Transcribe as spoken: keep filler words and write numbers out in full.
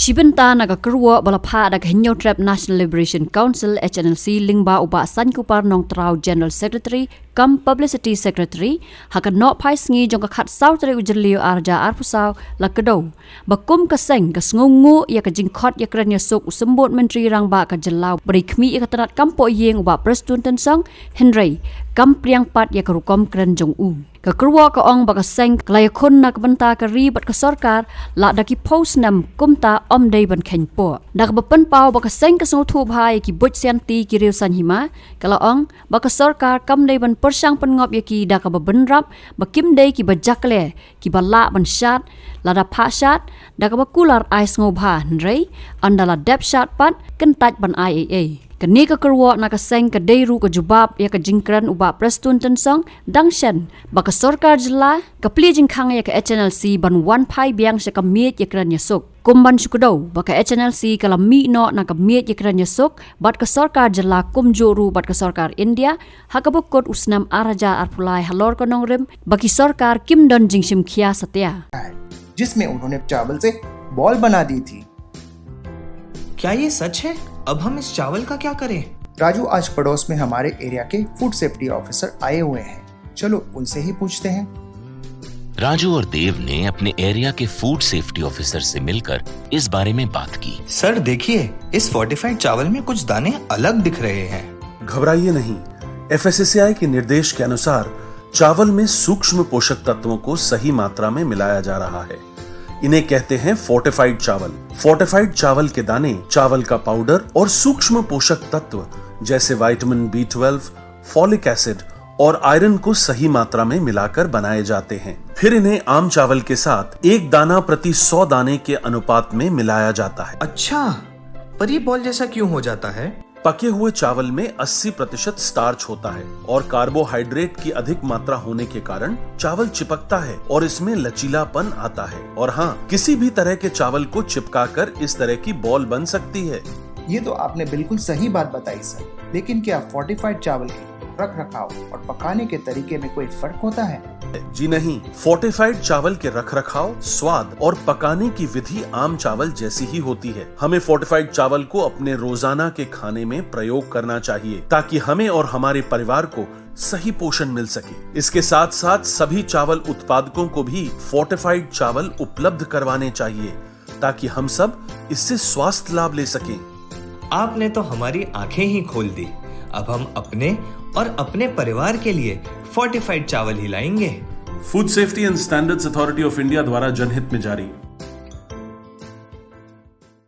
Shi bynta na ka kyrwoh ba la phah da ka Hynñiewtrep National Liberation Council, H N L C, lyngba u Bah Saiñkupar Nongtraw, General Secretary cum Publicity Secretary, ha ka nohphai sngi jong ka khatsaw tarik u Jylliew arhajar arphew saw, la kdew ba kum ka seng ka sngewnguh ïa ka jingkhot ïakren ïasuk u Symbud Myntri Rangbah ka jylla ba dei khmih ïa ka tnat kam pohïing u Bah Prestone Tynsong, hynrei kam pdiang pat ïa ka rukom kren jong u. Ka kyrwoh ka ong ba ka seng ka la ïakhun na ka bynta ka ri bad ka sorkar la da ki phew snem, kumta ym dei ban kheiñpoh. Da kaba pynpaw ba ka seng ka sngewthuh bha ïa ki buit sianti ki riew saiñ hima, ka la ong ba ka sorkar kam dei ban pyrshang pynngop ïa ki da kaba bynrap ba kim dei kiba jakhlia, kiba lah ban shad, lada phah shad, da kaba kular ai sngewbha, hynrei ynda la dep shad pat, kyntait ban ai ei ei. Kane ka kyrwoh na ka seng ka dei ruh ka jubab ïa ka jingkren u Bah Prestone Tynsong dang shen ba ka sorkar jylla ka plie jingkhang ïa ka H N L C ban wan phai biang sha ka miej ïakren ïasuk. Kum ban shu kdew ba ka H N L C ka la mih noh na ka miej ïakren ïasuk bad ka sorkar jylla kumjuh ruh bad ka sorkar India, ha kaba kut u snem arhajar arphew lai halor ka nongrim ba ki sorkar kim don jingshim khia satia. जिसमें उन्होंने चावल से बॉल बना दी थी। क्या ये सच है? अब हम इस चावल का क्या करें? राजू, आज पड़ोस में हमारे एरिया के फूड सेफ्टी ऑफिसर आए हुए हैं, चलो उनसे ही पूछते हैं। राजू और देव ने अपने एरिया के फूड सेफ्टी ऑफिसर से मिलकर इस बारे में बात की। सर, देखिए, इस फोर्टिफाइड चावल में कुछ दाने अलग दिख रहे हैं। घबराइए नहीं, एफएसएसएआई के निर्देश के अनुसार चावल में सूक्ष्म पोषक तत्वों को सही मात्रा में मिलाया जा रहा है। इन्हें कहते हैं फोर्टिफाइड चावल। फोर्टिफाइड चावल के दाने, चावल का पाउडर और सूक्ष्म पोषक तत्व जैसे vitamin B twelve, folic acid और आयरन को सही मात्रा में मिलाकर बनाए जाते हैं। फिर इन्हें आम चावल के साथ एक दाना प्रति सौ दाने के अनुपात में मिलाया जाता है। अच्छा, पर ये बॉल जैसा क्यों हो जाता है? पके हुए चावल में अस्सी प्रतिशत स्टार्च होता है और कार्बोहाइड्रेट की अधिक मात्रा होने के कारण चावल चिपकता है और इसमें लचीलापन आता है। और हाँ, किसी भी तरह के चावल को चिपकाकर इस तरह की बॉल बन सकती है। ये तो आपने बिल्कुल सही बात बताई सर, लेकिन क्या फोर्टिफाइड चावल के रख रखाव और पकाने के तरीके में कोई फर्क होता है? जी नहीं, फोर्टिफाइड चावल के रखरखाव, स्वाद और पकाने की विधि आम चावल जैसी ही होती है। हमें फोर्टिफाइड चावल को अपने रोजाना के खाने में प्रयोग करना चाहिए, ताकि हमें और हमारे परिवार को सही पोषण मिल सके। इसके साथ साथ सभी चावल उत्पादकों को भी फोर्टिफाइड चावल उपलब्ध करवाने चाहिए, ताकि हम सब इससे स्वास्थ्य लाभ ले सकें। आपने तो हमारी आंखें ही खोल दी। अब हम अपने और अपने परिवार के लिए फोर्टिफाइड चावल ही लाएंगे। Food safety and standards authority of India द्वारा जनहित में जारी।